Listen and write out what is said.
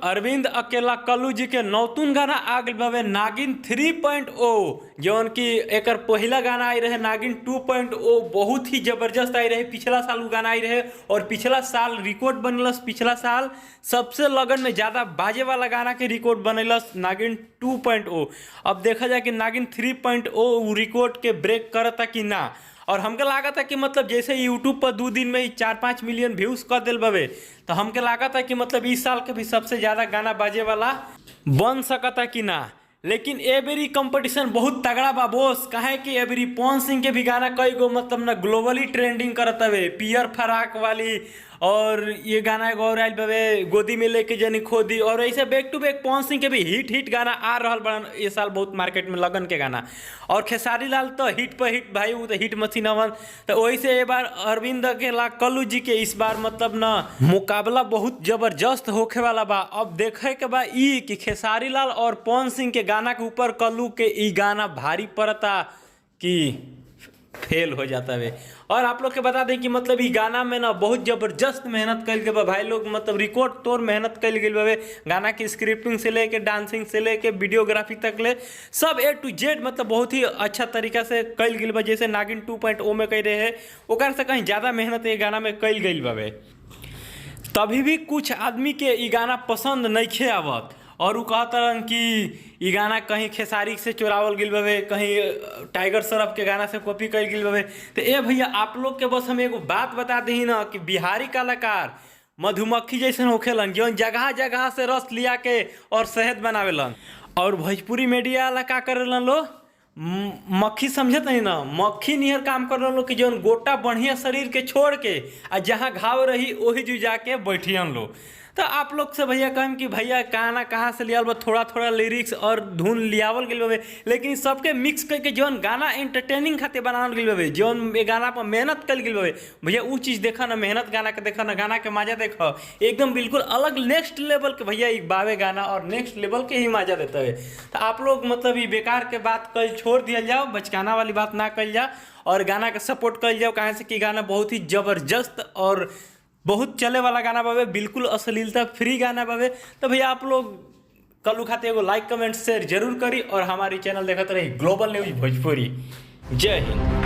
लोग, अरविंद अकेला कल्लू जी के नौतुन गाना आ गइल बावे नागिन 3.0, जौन की एकर पहिला गाना आई रहे नागिन 2.0, बहुत ही जबरदस्त आई रहे। पिछला साल उ गाना आई रहे और पिछला साल रिकॉर्ड बनलस, पिछला साल सबसे लगन में ज़्यादा बाजे वाला गाना के रिकॉर्ड बनलस नागिन 2.0। अब देखा जाए कि नागिन 3.0 उ रिकॉर्ड के ब्रेक करता कि ना। और हमके लागत है कि मतलब जैसे यूट्यूब पर 2 दिन में ही 4-5 मिलियन व्यूज़ कर दिल बावे, तो हमके लागत है कि मतलब इस साल के भी सबसे ज़्यादा गाना बाजे वाला बन सकता कि ना। लेकिन ए बेरी कंपटीशन बहुत तगड़ा बा बोस, काहे कि ए बेरी पवन सिंह के भी गाना कई गो मतलब ना ग्लोबली ट्रेंडिंग करत हवे, पियर फराक वाली और ये गाना एगो और आइल बावे गोदी में लेके जनी खोदी, और ऐसे back to back Pawan Singh के भी हिट हिट गाना आ रहल बड़न ये साल बहुत मार्केट में लगन के गाना। और खेसारी लाल तो हिट पर हिट भाई, वो तो हिट मशीन हवन। तो वही से ए बार अरविंद अकेला कल्लू जी के इस बार मतलब ना मुकाबला बहुत जबरदस्त होखे वाला बा। अब देखे के बा ई कि खेसारी लाल और पवन सिंह के गाना के ऊपर कल्लू के ई गाना भारी पड़ता कि फेल हो जाता है। और आप लोग के बता दें कि मतलब ई गाना में ना बहुत ज़बरदस्त मेहनत कइल गइल बा भाई लोग, मतलब रिकॉर्ड तोड़ मेहनत कइल गइल बावे। गाना की स्क्रिप्टिंग से लेके डांसिंग से लेके वीडियोग्राफी तक ले सब ए टू जेड मतलब बहुत ही अच्छा तरीका से कइल गइल बा। जैसे नागिन 2.0 में कह रहे हैं ओकरा से कहीं ज़्यादा मेहनत ये गाना में कइल गइल बावे। तभी भी कुछ आदमी के ई गाना पसंद नइखे आवत और उ कहतरन कि ई गाना कहीं खेसारी से चुरावल गइल बावे, कहीं टाइगर श्रॉफ के गाना से कॉपी कइल गइल बावे। तो ए भैया आप लोग के बस हम एगो बात बता दही ना कि बिहारी कलाकार मधुमक्खी जैसन होखेलन, जौन जगह जगह से रस लिया के और शहद बनावेलन। और भोजपुरी मीडिया वाला का करेलन लो, मक्खी समझत नहीं ना, मक्खी नियर काम कर लो कि जौन गोटा बढ़िया शरीर के छोड़ के आ जहाँ घाव रही वही जू जाके बैठियन लो। तो आप लोग से भैया कहम कि भैया गाना कहाँ से लियावल बा, थोड़ा थोड़ा लिरिक्स और धुन लियावल गइल बावे, लेकिन सबके मिक्स करके जौन गाना एंटरटेनिंग खातिर बनावल गइल बावे, जौन ए गाना पर मेहनत कइल गइल बावे भैया उ चीज़ देखा ना, मेहनत गाना के देखा ना, गाना के मजा देखा एकदम बिल्कुल अलग नेक्स्ट लेवल के भैया ई बावे गाना और नेक्स्ट लेवल के ही मजा देता है। तो आप लोग मतलब ई बेकार के बात कल छोड़ दिया जाओ, बचकाना वाली बात ना कल जाओ और गाना के सपोर्ट कल जाओ, कहाँ से कि गाना बहुत ही ज़बरदस्त और बहुत चले वाला गाना बावे, बिल्कुल अश्लीलता फ्री गाना बावे। तो भैया आप लोग कल्लू खाते एगो लाइक कमेंट शेयर जरूर करी और हमारी चैनल देखते रही ग्लोबल न्यूज भोजपुरी। जय हिंद।